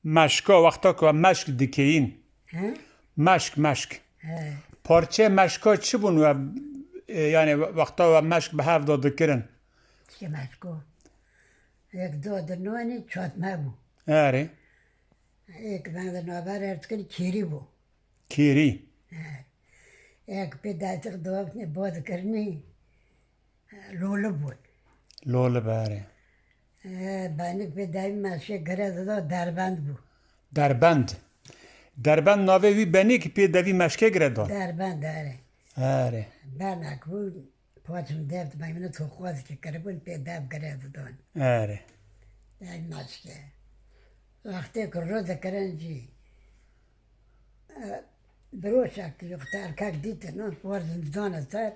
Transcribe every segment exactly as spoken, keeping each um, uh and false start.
Meşka, wexta ku em meşk dikeyîn. He? Meşk, meşk. He. Parçeyê meşka çi bûn we, e, yani wexta we meşk bi hev de dikirin? Çi meşko? Yek do di nonî çatme bû. Erê. Yek ben de naber erd kir kêrî bû. Kêrî. He. Yek pê detik do bo dikirinî. Loli bûn. Loli, berê. E, benik pê devî meşkê gire dida derbend bû. Derbend. Derbend navê wî benî ki pê devî meşkê gire da. Derbend, erê. Erê. Benek bû, paçim deft meymine toxwaz ki kiribûn pê dev gire didan. Erê. Devî meşkê. Wextê ku roze kirin jî, e, biroşek yoxte erkek dîtin, û warzin didane ser,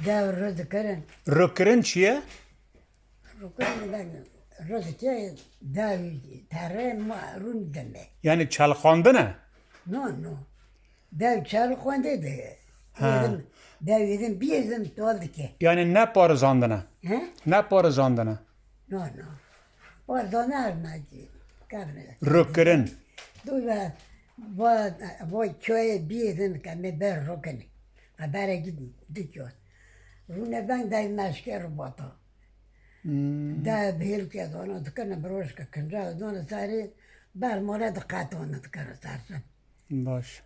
dev ru dikirin. Rukirin çi ye? Rukirin ben ru dike, dev terre ma rûn dime. Yani çalxandin e? No, no. Dev çalxandê de. Ha. Yedim, dev yedim, bir yedim tol dike. Yani ne parizandin e? He? Ne parizandin e? No, no. Parizandin her ne ki. Kavne. Rukirin. Du ve, va, va köyê bir yedim ke me ber rukini. Habere git dikyo. Rune ben dev meşke rubata. Hmm. Dev hêlke dana dikene biroşke kinca dana sarê ber mole de qatona dikene sarse. Baş.